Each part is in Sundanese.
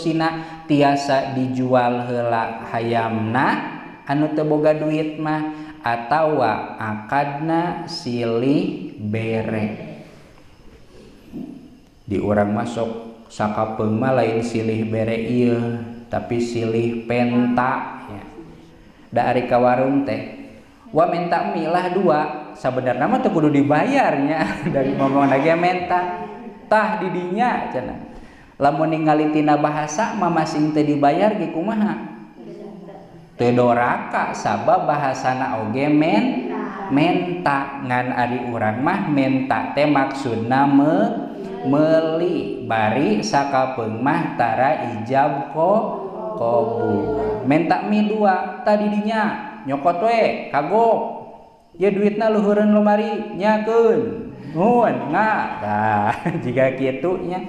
solusina tiasa dijual heula hayamna anu teu boga duit mah atawa akadna silih bere. Di urang masuk sakapeung mah lain silih bere ieu tapi silih penta ya. Da ari ka warung teh wa menta mie lah dua sabenerna mah teu kudu dibayarnya dari ngomong lagi menta tah di dinya cenah. Lamun ningali tina bahasa mah masing teu dibayar ge kumaha? Teu doraka sabab bahasana oge menta ngan ari urang mah menta teh maksudna meuli bari sakapeung mah tara ijab qabul. Menta mie dua tadi dinya nyokot we kagok ye duitna luhureun lomari nyakeun nuhun nga tah jiga kitu nya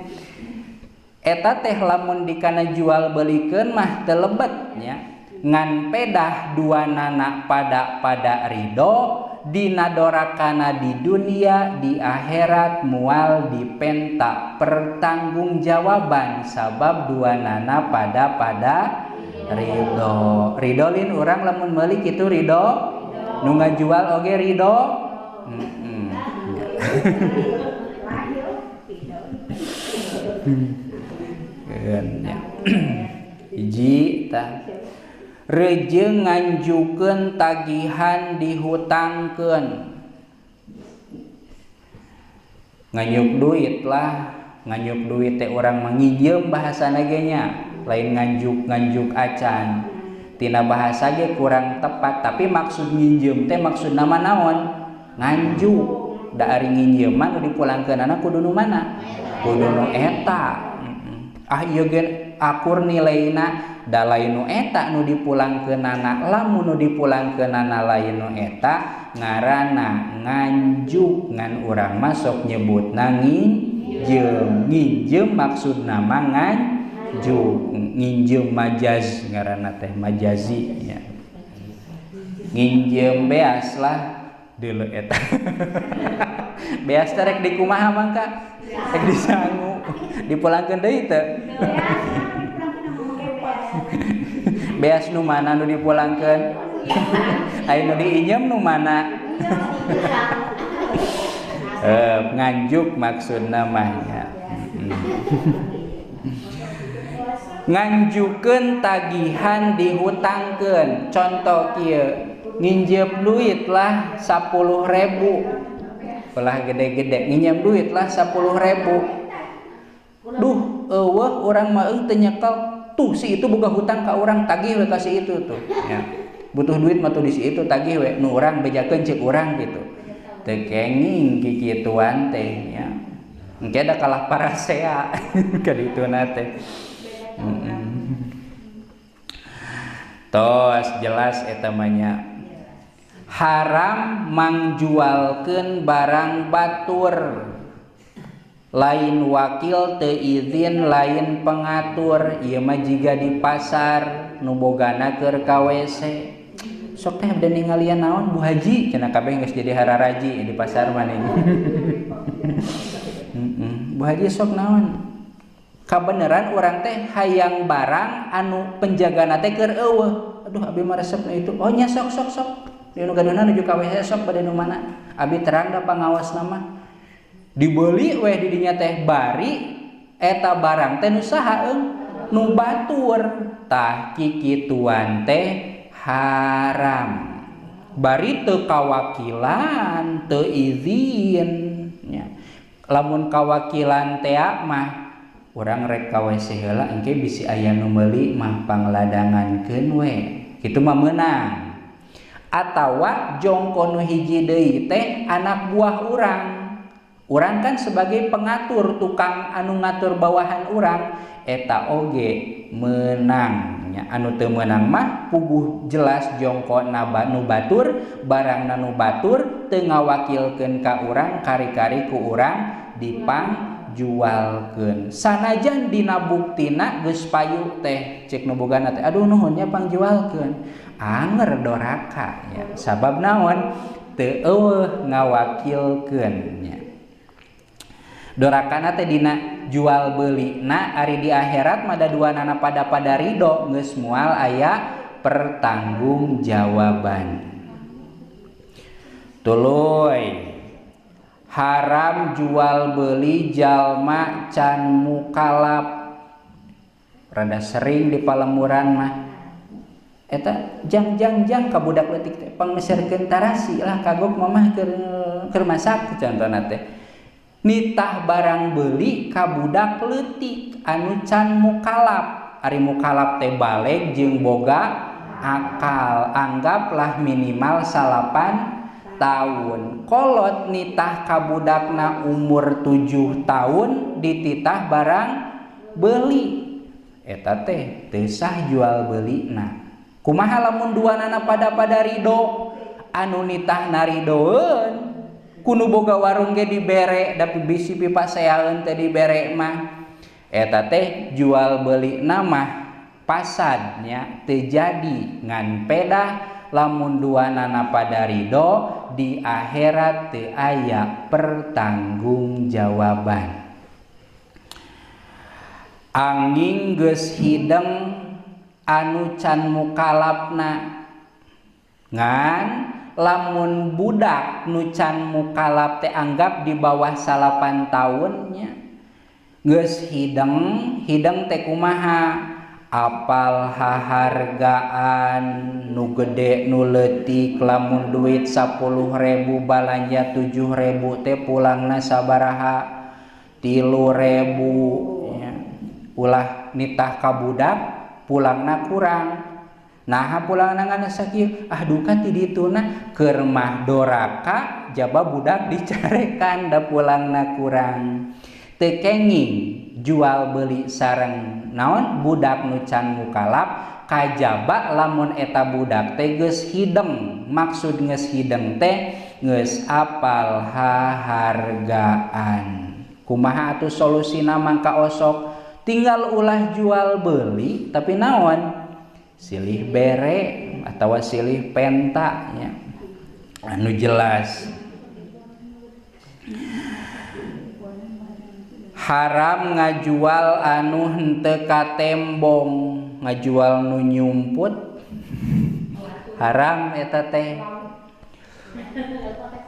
eta teh lamun dikana jual belikeun mah teu lebet nya ngan pedah dua nana pada ridho dina dorakana di dunia di akhirat mual dipenta pertanggungjawaban sabab dua nana pada ridho. Ridho lin urang lamun meuli kitu ridho nu ngajual oge ridho. Hiji tah rejeung nganjukeun tagihan dihutangkeun nganyuk duit lah nganyuk duit teh urang manginjem bahasana ge nya lain nganjuk-nganjuk acan tina bahasa ge kurang tepat tapi maksud nginjem teh maksud nama naon nganjuk da ari nginjem mah nu dipulangkeunana kudu nu mana kudu nu eta ah ieu ge akur nilaina da lain nu eta nu dipulangkeunana lamun nu dipulangkeunana lain nu eta ngaranna nganjuk ngan urang mah sok nyebutna nginjem nginjem maksudna mah nganjuk nginjem majaz ngaranna teh majazi nya nginjem beas lah deuleu eta beas teh rek dikumaha mangka rek disangu dipulangkeun deui teu beas nu mana nu dipulangkeun aya nu diinjem nu mana nganjuk maksudna mah nya nganjukeun tagihan dihutangkeun contoh kieu nginjem duit lah 10.000 belah gede-gede nginjem duit lah 10.000 duh eueuh urang mah teu nyekel tuh si itu boga hutang ka urang tagih we ka si itu tuh ya butuh duit mah tuh di si itu tagih we nu urang bejakeun ceuk urang gitu teu kenging kikituan teh nya engke da kalah parasea ka dituna teh. Tos jelas eta mah nya haram mangjualkeun barang batur lain wakil teu izin lain pengatur ieu mah jiga di pasar nu bogana keur ka WC sok teh abdi ningalian naon Bu Haji cenah kabeh geus jadi hararaji di pasar mah nih. Bu Haji sok naon kabeneran urang teh hayang barang anu penjagana teh keur eueuh aduh abi mah resep nu itu oh nya sok sok sok di nu gaduhna nuju ka WC sok bade nu mana abi terang da pangawasna mah dibeli weh di dinya teh bari eta barang teh nu saha eung nu batur tah kikituan teh haram bari teu kawakilan teu izin nya lamun kawakilan teh mah urang rek ka WC heula engke bisi aya nu meuli mah pangladangankeun we kitu mah meunang atawa jongko nu hiji deui teh anak buah urang. Urang kan sebagai pengatur tukang anu ngatur bawahan urang eta oge menang nya anu teu meunang mah puguh jelas jongko naba nu batur barangna nu batur teu ngawakilkeun ka urang kari-kari ku urang dipangjualkeun sanajan dina buktina geus payu teh cek nu bogana teh aduh nuhun nya pangjualkeun anger doraka nya sabab naon teu eueuh ngawakilkeun nya. Dorakana teh dina ngan jual beli na ari di akhirat mah da duanana pada ridho geus moal aya pertanggungjawaban. Tuluy haram jual beli jalma can mukalaf. Rada sering di palemuran mah eta jang ka budak leutik teh pangmeserkeun tarasi lah kagok mamah keur masak contohna teh nitah barang beli ka budak leutik anu can mukalaf. Ari mukalaf teh baleg jeung boga akal, anggaplah minimal 9 tahun. Kolot nitah ka budakna umur 7 tahun dititah barang beli eta teh teu sah jual belina. Kumaha lamun duanana pada ridho, anu nitah naridoeun kunu boga warung ge dibere da bisi pipaseaeun teh dibere mah eta teh jual beli mah pasadnya teu jadi ngan pedah lamun duanana pada ridho di akhirat teu aya pertanggungjawaban. Angin geus hideng anu can mukalafna ngan lamun budak nu can mukalaf teh anggap di bawah 9 tahunnya geus hideng teh kumaha apal hahargaan nu gede nu leutik lamun duit 10.000 balanja 7.000 teh pulangna sabaraha 3.000 nya. Ulah nitah ka budak pulangna kurang. Nah pulangna ngan sakieu ah duka ti dituna keur mah doraka jaba budak dicarekan da pulangna kurang. Teu kenging jual beli sareng naon budak nu can mukalaf kajaba lamun eta budak teh geus hideng. Maksud geus hideng teh geus apal hahargaan. Kumaha atuh solusina mangka osok? Tinggal ulah jual beli tapi naon silih bere atau silih penta nya anu jelas. Haram ngajual anu henteu katembong, ngajual nu nyumput haram eta teh.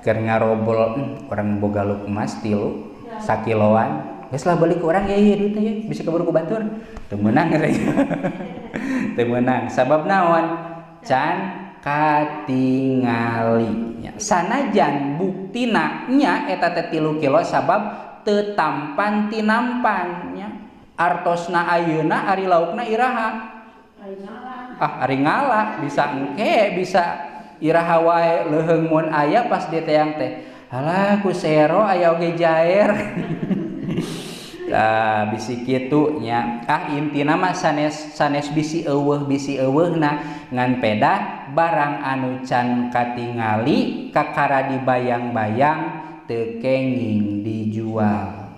Keur ngarobol urang boga luk emas 3 sakiloan geus lah beli ke urang ya ieu duitna ya bisa keburu ku batur teu meunang teu meunang sabab naon can katingali nya. Sanajan buktina nya eta teh 3 kilo sabab teu tampan tinampan nya. Artosna ayeuna ari laukna iraha ah ari ngala bisa engke bisa iraha wae leuheung mun aya pas diteang teh halah ku sero aya oge jaer. Nah, bisi kitu nya. Ah intina mah sanes bisi eueuh na ngan pedah barang anu can katingali kakara dibayang-bayang teu kenging dijual.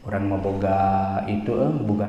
Urang mah boga itu boga